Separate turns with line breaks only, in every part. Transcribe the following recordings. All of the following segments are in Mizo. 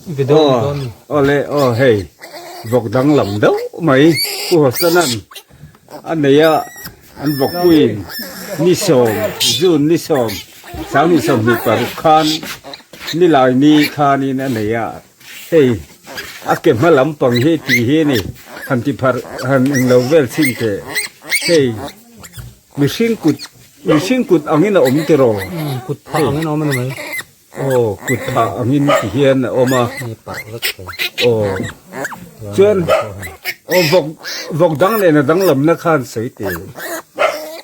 Video ni dawn ni.
Aw le aw hei vawk danglam deuh mai Pu Hawsanan a nei a an vawkpuiin ni sawm June ni sawm sanghnih 25 khan nilai ni khanin a nei a hei a ke hma lampang hi tih hi a ni han ti pharh han englo vel chhin teh hei. Mihring kut, mihring kut angin a awm tiraw?
Umm, kut phah angin a awm a ni mai.
Aw, kut phah angin ti hian a awm a.
Hei parh vek thei.
Aw, chuan aw vawk, vawk dang leh na danglamna khan sawi teh.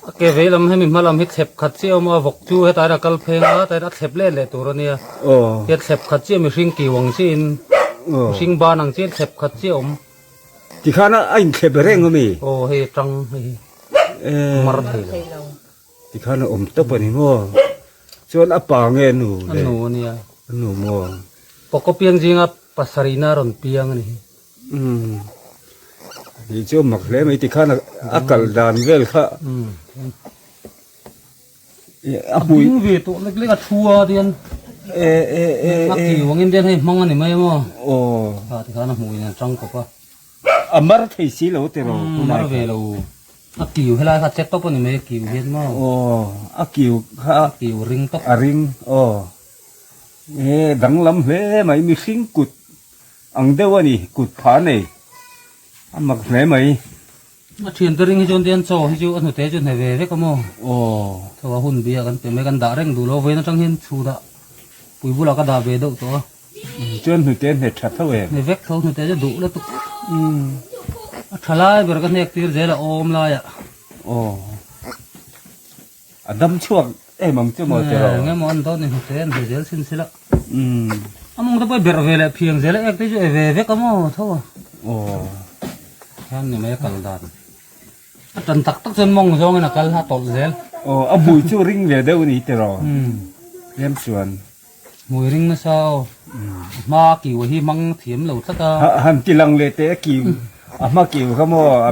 A ke vei lam hemi hma lam hi thlep khat chiah a awm a, vawk chu hetah hian a kal pheng a, hetah hian a thlep let leh tur a nia.
Aw.
Hian thlep khat chiah mihring kiu ang chiahin, mihring ban ang chiahin thlep khat chiah a awm.
Tikhan a inthlep reng a mi?
Aw hei a tang hei hi mar thei lo.
Tikhan a awm tawp a ni maw? Chuan a pa nge a nu
le? A nu a nia.
A nu maw?
Pawkaw piang zinga pasarihna a rawn piang a ni hi.
Umm. Ni chu a mak hle mai tikhan a kal dan vel kha.
Umm.
A hmui.
A ding ve tawh lek lek a thu a tian.
E e e e.
A kiu angin tian hei hmang a ni mai a maw.
Aw.
Kha tikhan a hmui nen tang kawp a.
A mar thei si lo tiraw.
Umm mar ve lo. A kiu helai kha che tawp a ni mai a kiu hian maw.
Aw a kiu kha.
A kiu ring tawp.
A ring aw. E danglam hle mai mihring kut ang deuh a ni kut pha nei. A mak hle mai.
A thiante ring hi chuan tian chaw hi chu a hnute chu hne ve vek a maw?
Aw.
Chaw a hun bia kan pe mai kan dah reng duh lo vawiin atang hian chhut ah pui bulah ka dah ve deuh tawh a.
Chuan hnute hne tha tho em?
Hne vek tho hnute chu duh lutuk. A tha lai ber ka hnek tir zel a awm laiah.
Aw. A dam chhuak em ang chu maw tiraw?
Eng emaw an dawn ni hnute an hne zel sin sila. A mawng te pawh i berh ve leh phiang zel a ek te chu e ve vek a maw tho a.
Aw.
Hian ni mai a kal dan. A tan tak tak chuan mawng zawngin a kal a tawlh zel.
Aw a hmui chu ring ve deuh a ni tiraw? Tlem chuan.
Hmui ring nasa aw. A hma kiu hi hmang thiam lo tlat a.
Han ti lang leh teh a kiu. A hma kiu kha maw a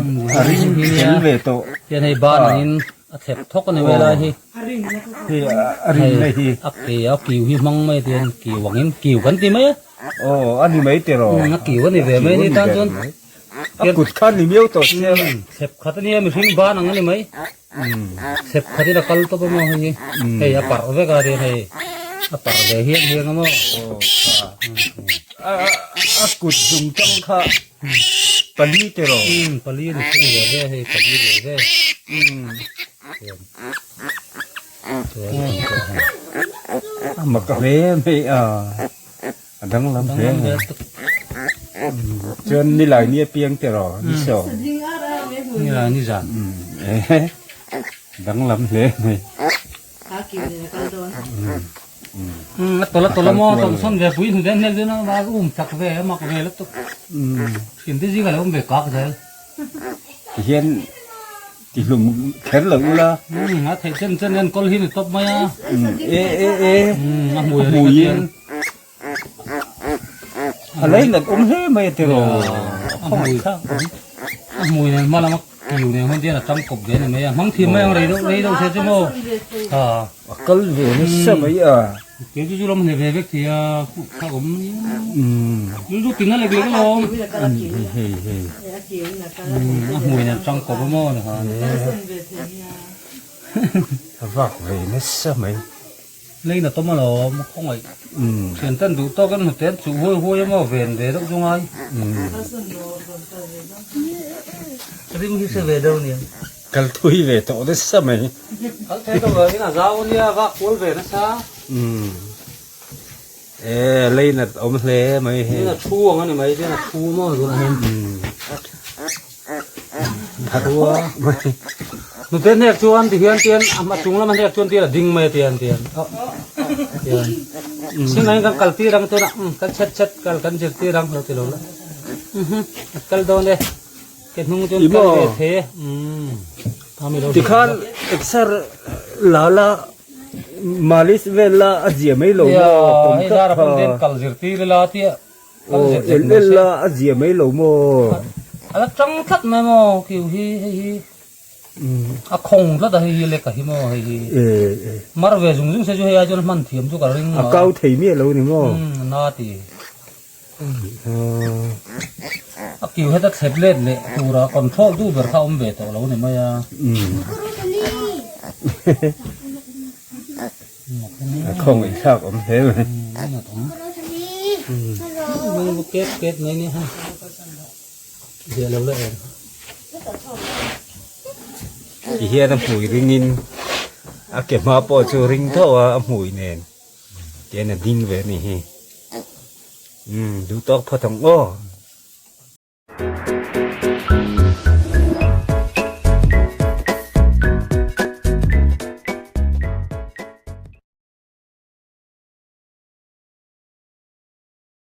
ring fel ve tawh.
Hian hei ban angin a thlep thawk a ni mai lai hi.
Hei a ring na hi.
A ke a kiu hi hmang mai tian kiu angin kiu kan ti mai a.
Aw a ni mai tiraw.
A kiu a ni ve mai ni tan chuan.
A kut kha ni miau tawh sia.
Thlep khat a nia mihring ban ang a ni mai. Thlep khat in a kal tawp a maw hei hi. Hei a parh vek a tian hei a parh ve hian hian a maw.
A kut zung tang kha pali tiraw.
Pali a ni thung ve ve hei pali ve ve.
A mak hle mai a. A danglam hle mai. Chuan nilai ni apiang tiraw ni saw.
Nilai ni zan.
Danglam hle mai.
A tawlh a tawlh a maw tawlh sawn ve pui hnu den hnel chuan a um chak ve a mak ve lutuk. Thian te zingah lo awm ve kak zel.
Tihian Tihlum kher lo ula.
Umm a theih chen chen enkawl hi ni tawp mai a.
Umm e e e.
Umm a hmui a ring a tiang.
A lei nat awm hle mai a tiraw.
A hmui a hmui nen hma lama kiu nen huan tian a tang kawp ve a ni mai a. Hmang thin mai ang rei deuh rei deuh se chu maw. Ha.
A kal ve nasa mai a.
Kei chu chu ram hne ve vek thei a kha awm rilru tin a lek lek alawm.
Hei hei hei.
A hmui nen tang kawp a maw ni khan.
A vak ve nasa mai.
Lei na tawm alawm khawngaih. Thian ten duh tawk in hnute an chuh huai huai a maw ven ve deuh chu ngai. Ring hi se ve deuh nia.
Kal thui ve tawh nasa mai.
Kal thei tawh lo in a zau ania vak kual ve nasa.
Umm e lei nat awm hle mai hei.
Tin a thu ang ani mai tin a thu maw tunah hian.
Umm thu a mai.
Nute hnek chuan ti hian tian a hma chung lama hnek chuan tian a ding mai a tian tian tian singai kan kal tir ang tunah kan chet chet kal kan zir tir ang lo ti lo la a kal dawn e. Ke hnung chuan kal ve thei e.
Tikhan exer la la malis vel la a zia mai lo maw
kawm tlat kha. Kal zir tir ila tia.
Aw el el la a zia mai lo maw.
A la tang tlat mai maw kiu hi hei hi a khawng tlat a hei hi lek a hi maw hei hi. Mar ve zung zung se chu hei ai chuan hman thiam chu ka ring.
A kau thei miah lo ni maw.
Na ti. A kiu heta thlep let leh tura control duh ber kha a awm ve tawh lo ni mai a.
A khawngaih thlak awm hle mai.
Ket ket mai ni ha. Ziah lo la em.
Ti hian a hmui ringin a ke hma pawh chu ring tho a a hmui nen tian a ding ve a ni hi. Umm duh tawk phawt ang aw.